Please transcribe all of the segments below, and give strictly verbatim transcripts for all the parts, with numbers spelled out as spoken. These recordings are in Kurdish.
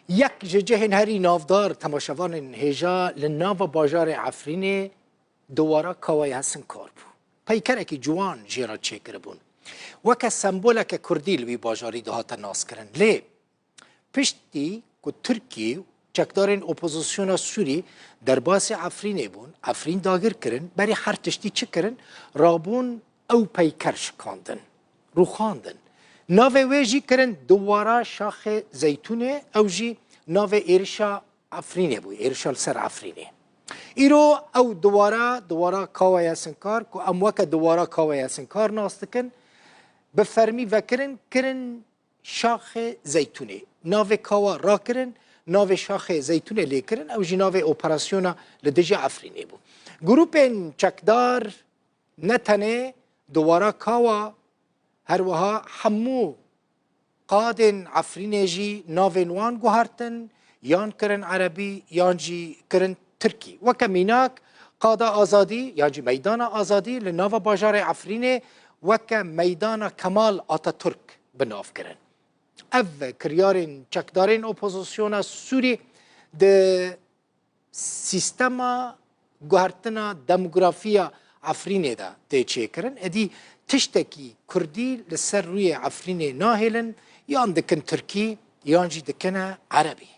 Yek ji cihên herî navdar temaşevanên hêja li nava bajarê Efrînê dewara Kawayê Hesinkar bû. Peykerekî ciwan jê re çêkiribûn. Weke semboleke kurdî li wî bajarî dihate naskirin. Lê piştî ku Tirkî û çekdarên opozisyona Sûrî derbasî Efrînê bûn, Efrîn dagir kirin, berî her tiştî çi kirin? Rabûn ew peyker şikandin, rûxandin. Navê wê jî kirin Dewara Şaxê Zeytûnê, ew jî navê êrişa Efrînê bû, êrişa li ser Efrînê. Îro ew dewara, dewara Kawayê Hesinkar, ku em weke dewara Kawayê Hesinkar nas dikin, bi fermî vekirin, kirin Şaxê Zeytûnê. Navê kawa rakirin, navê Şaxê Zeytûnê lê kirin, ew jî navê operasyona li dijî Efrînê bû. Grûpên çekdar ne tenê dewara kawa, her wiha hemû qadên Efrînê jî navên wan guhertin, yan kirin erebî, yan jî kirin tirkî. Weke mînak, Qada Azadî, yan jî Meydana Azadî li nava bajarê Efrînê weke Meydana Kemal Ataturk bi nav kirin. Ev kiryarên çekdarên opozisyona Sûrî di sîstema guhertina demografiya Efrînê de tê çêkirin. Êdî tiştekî kurdî li ser rûyê Efrînê nahêlin, yan dikin tirkî, yan jî dikine erebî.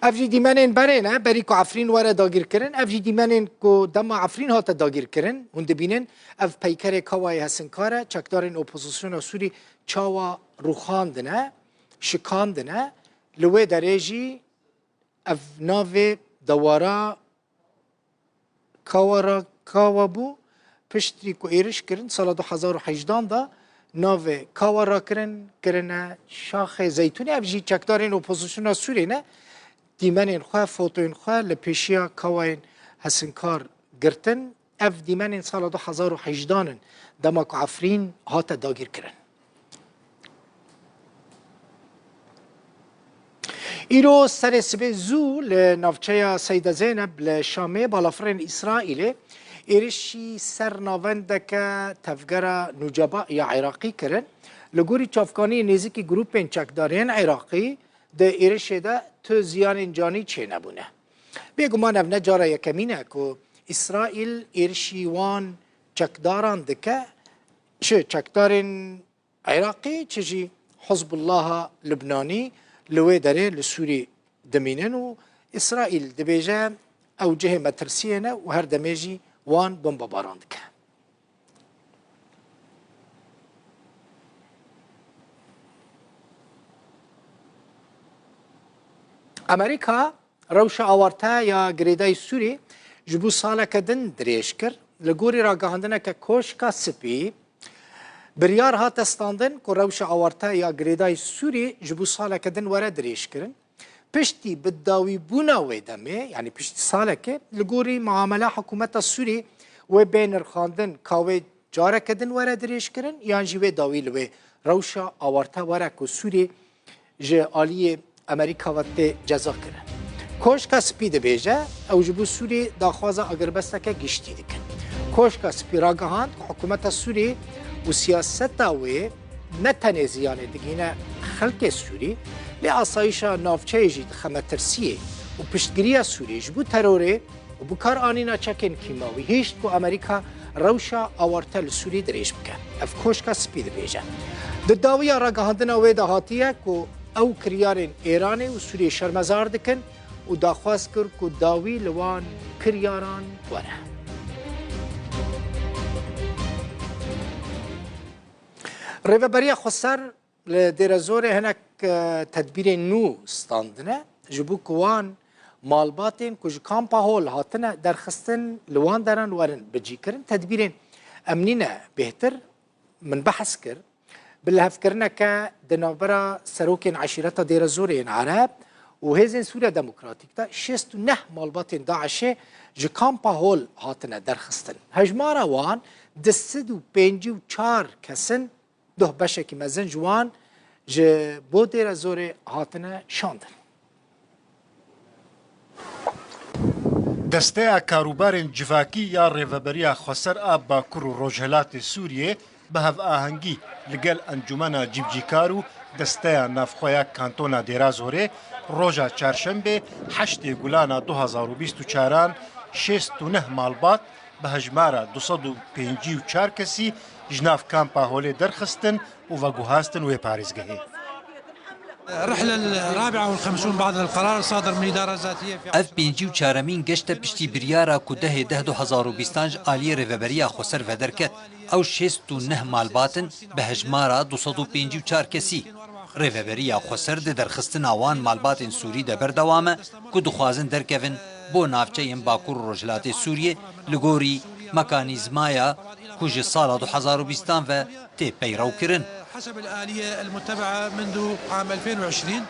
Ev jî dîmenên berê ne, berî ku Efrîn were dagîrkirin. Ev jî dîmenên ku dema Efrîn hate dagîrkirin. Hûn dibînin, ev peykerê Kawayê Hesinkar e, çekdarên opozisyona Sûrî çawa rûxandine, şikandine. Li wê derê jî ev navê dewara Kawa ra kawa bû, piştî ku êriş kirin, sala du hezar û hejdan de navê kawa rakirin, kirine Şaxê Zeytûnê. Ev jî çekdarên opozisyona Sûriyê ne, dîmenên xwe, fotoyên xwe li pêşiya kawayên Hesinkar girtin. Ev dîmenên sala du hezar û hejdan in, dema ku Efrîn hate dagîrkirin. Îro serê sibê zû li navçeya Seyda Zeyneb li Şamê balafirên Îsraîlê êrişî ser navendeke tevgera Nûceba ya Iraqî kirin. Li gorî çavkaniyê nêzîkî grûpên çekdarên Iraqî di êrişê de tu ziyanên canî çênebûne. Bêguman ev ne cara yekemîn e ku Îsraîl êrişî wan çekdaran dike, çi çekdarên Iraqî, çi jî Hizbullaha Libnanî li wê derê li Sûrî dimînin û Îsraîl dibêje ew cihê metirsiyê ne û her demê jî wan bombebaran dike. Amerîka rewşa awarte ya girêdayî Sûrî ji bo saleke din dirêj kir. Li gorî ragihandineke Koşka Spî, biryar hate standin ku rewşa awarte ya girêdayî Sûrî ji bo saleke din were dirêjkirin. Piştî bi dawîbûna wê demê, yanî piştî salekê, li gorî muamela hikûmeta Sûrî wê bê nirxandin ka wê careke din were dirêjkirin, yan jî wê dawî li wê rewşa awarte were ku Sûrî ji aliyê Amerîka ve tê cezakirin. Koşka Spî dibêje, ew ji bo Sûriyê daxwaza agirbesteke giştî dikin. Koşka Spî ragihand ku hikûmeta Sûrî û siyaseta wê ne tenê ziyanê digihîne xelkê Sûrî, lê asayîşa navçeyê jî dixe metirsiyê û piştgiriya Sûrî ji bo terorê û bikaranîna çekên kîmawî hişt ku Amerîka rewşa awarte li Sûrî dirêj bike. Ev Koşka Spî dibêje. Di dawiya ragihandina wê de hatiye ku ew kiryarên Êranê û Sûriyê şermezar dikin û daxwaz kir ku dawî li wan kiryaran were. Rêveberiya Xweser li Dêrezorê hinek, e, tedbîrên nû standine, ji bo ku wan malbatên ku ji kampa Hol hatine derxistin, li wan deran werin bicîkirin. Tedbîrên emnî ne bêhtir, min behs kir, bi lihevkirineke di navbera serokên eşîreta Dêrezorê yên Ereb û Hêzên Sûriya Demokratîk de şêst û neh malbatên DAIŞê ji kampa Hol hatine derxistin. Hejmara wan du sed û pêncî û çar kes in. Duh beşekî mezin ji wan ji bo Dêrezorê hatine şandin. Desteya Karûbarên Civakî ya Rêveberiya Xweser a Bakur û Rojhilatê Sûriyê bi hevahengî li gel Encûmena Cîvcîkar û Desteya Navxweya Kantona Dêrazorê roja Çarşembê heştê Gulana du hazar û bîst û çaran şêst û neh malbat bi hejmara du sed û pêncî û çar kesî ji nav kampa holê derxistin û veguhastin wê parêzgehê. الرحلة الرابعة والخمسون بعد القرار الصادر من إدارة ذاتية في Ev pêncî û çaremîn geşt e piştî biryara ku dehê deh du hazar û bîstan ji aliyê Rêveberiya Xweser vederket. Ew şêst û neh malbat in bi hejmara du sed û pêncî û çar kesî. Rêveberiya Xweser di derxistina wan malbatên Sûrî de berdewam e ku dixwazin derkevin bo navçeyên Bakur û Rojhilatê Sûriyê li gorî mekanîzmaya ku ji sala du hazar û bîstan ve tê peyrewkirin. حسب الآلية المتبعة منذ عام ألفين وعشرين.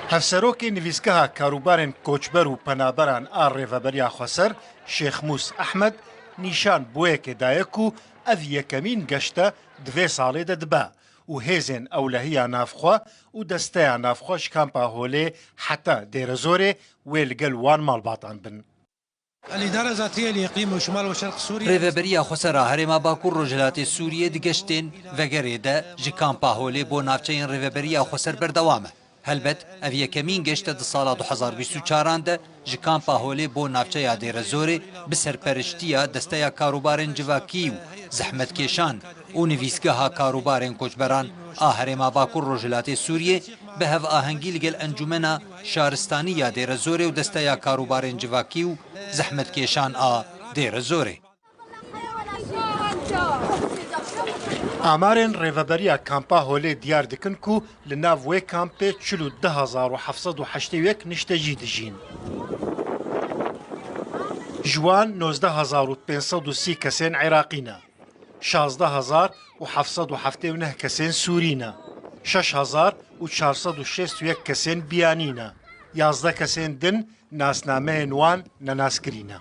Hevserokê Nivîsgeha Karûbarên Koçber û Penaberan a Rêveberiya Xweser, Şêx Mûs Ehmed, nîşan bo yekê daye ku ev yekemîn geşt e di vê salê de dibe û hêzên ewlehiya navxwe û desteya navxwe ji kampa holê heta Dêrezorê wê li gel wan malbatan bin. الإدارة الذاتية لإقليم وشمال وشرق سوريا. Rêveberiya Xweser a Herêma Bakur Rojhilatê Sûriyê di geştên vegerê de ji kampa holê bo navçeyên Rêveberiya Xweser berdewam e. Helbet, ev yekemîn geşt e di sala du hazar bîst û çaran de ji kampa holê bo navçeya Dêrezorê bi serperiştiya Desteya Karûbarên Civakî û Zehmetkêşan û Nivîsgeha Karûbarên Koçberan a Herêma Bakur Rojhilatê Sûriyê bi hevahengî li gel Encûmena Şaristanî ya Dêrezorê û Desteya Karûbarên Civakî û Zehmetkêşan a Dêrezorê. Amarên Rêveberiya Kampa Holê diyar dikin ku li nav wê kampê çil û du hezar û heft sed û heştê û yek niştecî dijîn. Ji wan nozdeh hezar û pênc sed û sî kesên Iraqî ne. Şazdeh hezar û heft sed û heftê û neh kesên Sûrî ne. Şeş hezar û çar sed û şêst û yek kesên biyanî ne. Yazdeh kesên din nasnameyên wan nenaskirî ne.